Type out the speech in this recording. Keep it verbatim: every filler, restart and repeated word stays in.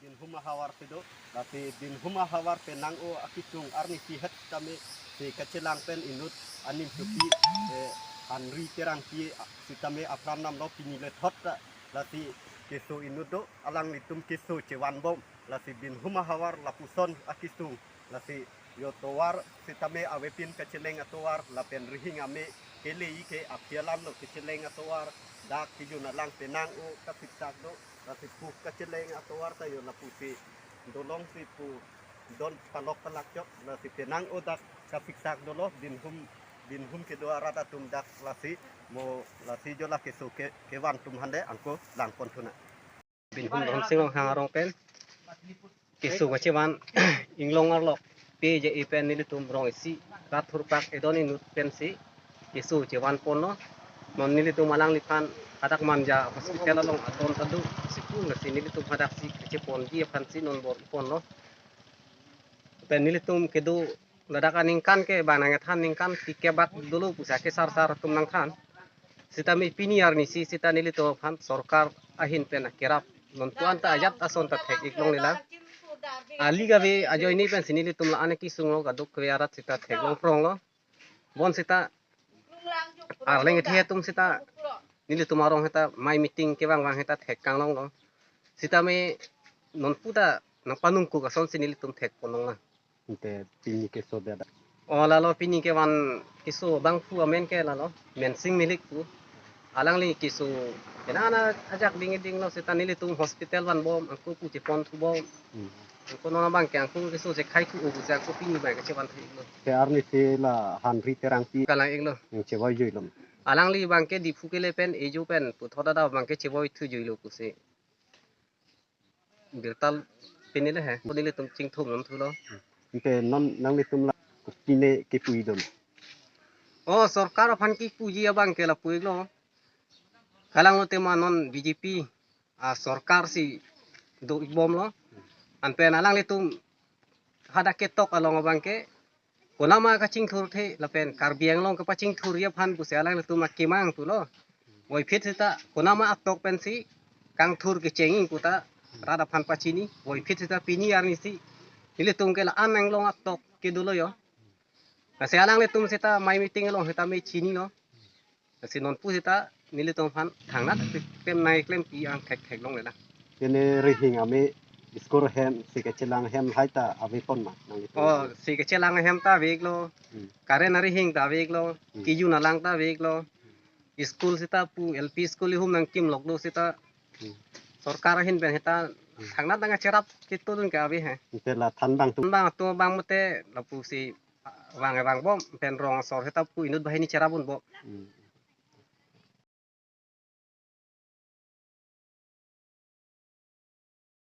Binhum ahavar kedo, lasi Binhum ahavar penang-o akesung arnisi het tame si kachelang pen inut anim supi, eh, Henry Terangpi sitame apran damlo pini lethot ta, lasi keso inut do, alanglitum keso chevanbom, lasi Binhum ahavar lapuson akesung, lasi yo tovar sitame avepin kacheleng atovar lapen rihing ame kele-i ke aphi alamlo kacheleng atovar, dak kejun alang penang-o kasiksak do, lasi pu kacheleng atovar ta yo lapusi dolongsi pu don palok palak chok, lasi penang-o dak kasiksak dolo, Binhum, Binhum kedo arat atum dak lasi mo lasi jo la keso ke, kevan atum hande angko langpon thunang. Binhum Ronghang Ronghang arong pen keso kachevan inglong arlok pe je-e pen nelitum rong isi rat thurpak edon inut pensi keso chevanponlo. Non nelitum alangliphan hadak Manja hospital along adon ta do, si pu lasi nelitum hadaksi kacheponji aphansi non bor-iponlo. Pen nelitum kedo ladak aningkan ke bang nangthan ningkan tikebak dolo pusi akesar sar atum nangthan. Sitame pini arnisi sita nelitum aphan sorkar ahin pen akerap, non puan ta ajat ason ta thek-ik longle lang. Ali kave ajoine pensi nelitum la-an akesung lo, kadokave arat sita theklong pronglo. Bonsita arleng kethe atum sita nelitum arong sita mai meeting kevang vang sita thek kanglonglo. Sitame non pu ta nangpanung kuk asonsi nelitum thekpon longlang. Ante pini keso dada. O lalo pini kevan keso abangphu amen ke lalo Mensing Milik pu. Alangli keso kena ana ajak ding dinglo, sita nelitum hospital vanbom, angko pu chepon thubom. Hmm. Angko non abang ke angko keso chekhai thu-o pusi angko pini abang ke chevan thu-iklo. Te arnisi la Henry Terangpi kalang-iklo. Yang chevoi juilo. Alangli abang ke Diphu kele pen ejo pen puthot ada abang ke chevoi thu juilo pusi birta pini le he. Ko nelitum chingthum non thulo. Ante non nanglitum la pine kepu-i dom. O sorkar aphan kepuji abang ke lapu-iklo. Kalanglo tema non B J P a sorkar si do-ikbomlo. Anpen alanglitum hadak ketok along abang ke konama kachingthurthe lapen Karbi Anglong kepachingthurji aphan pusi alanglitum akemang pulo. Voiphit sita konama atok pensi kangthur kecheng-ik pu ta rat aphan pachini. Voiphit sita pini arnisi nelitum ke la-an Anglong atok kedolo yo. Lasi alanglitum sita mai meeting along sitame chinilo. Lasi nonpu sita nelitum aphan thangnat klem nai klempi angthek theklongle lang. Kene rihing ame school ahem, si kachelang ahem hai ta avepon ma nanglitum? O, si kachelang ahem ta ave-iklo. Hmm. Current arihing ta ave-iklo. Hmm. Kejun alang ta ave-iklo. School sita pu L P school ihum nangkimlok do sita. Hmm. Sorkar ahin pen sita Hmm. Thangnat nangcherap kedodun ke ave he. Ante la thanbang atum. Thanbang atum abang mate lapusi vang vangbom pen rong asor sita pu inut banghini cherap unbom. Hmm.